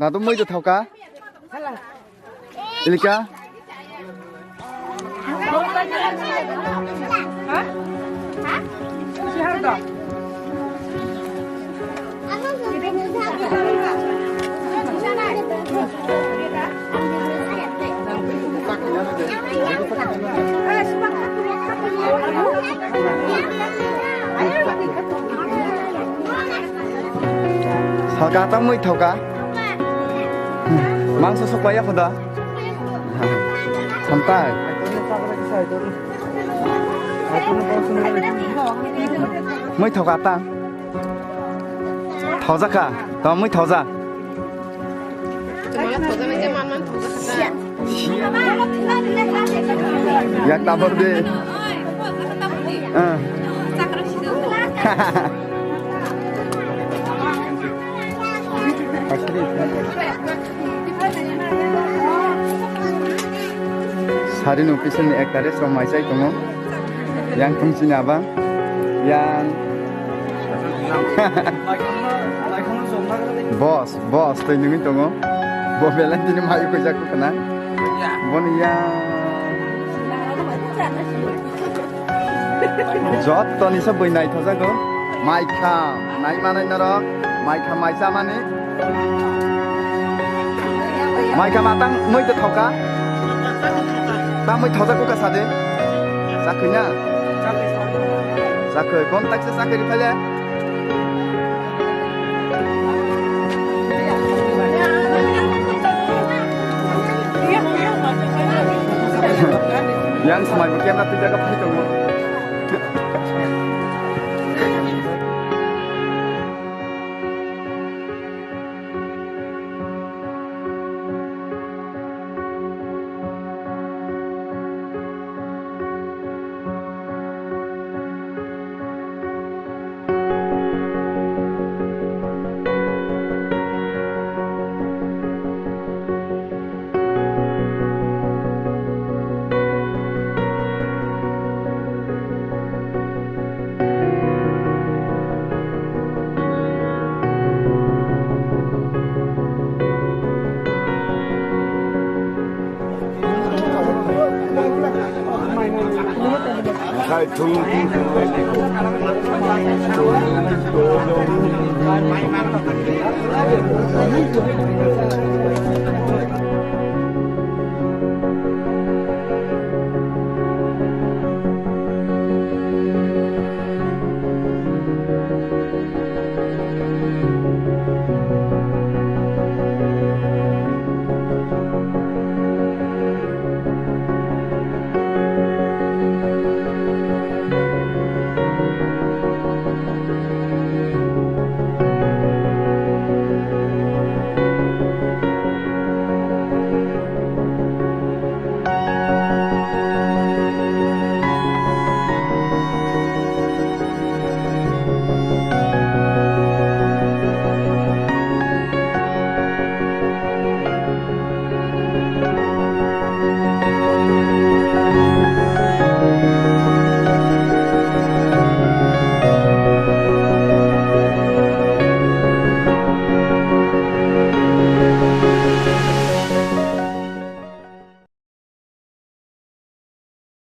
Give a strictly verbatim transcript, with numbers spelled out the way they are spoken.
Nado moi do thoka. Ilika. Salka tang mui thoka. Mangso sokpaiya khoda. Samtai. Mui thoka ta. Thoja kha. To mui thoja. Yak tabor de. Ah. Sari no pisan ni ekta restaurant mai chai tongo. Yang tong chini abang. Yang. Boss, boss, twi nungwi tongo. Bo belai tini mai kujak kana. Boni yang. Jottoni se bui naithojago. Maikha, nai manai norok. Maikha mai chamani. Maikha matang mui de thoka. Ta mui thojago ka sade. Chakui na. Chakui, bon tak se chakui phale. Yang smai bo camera twi jaga phai tongo.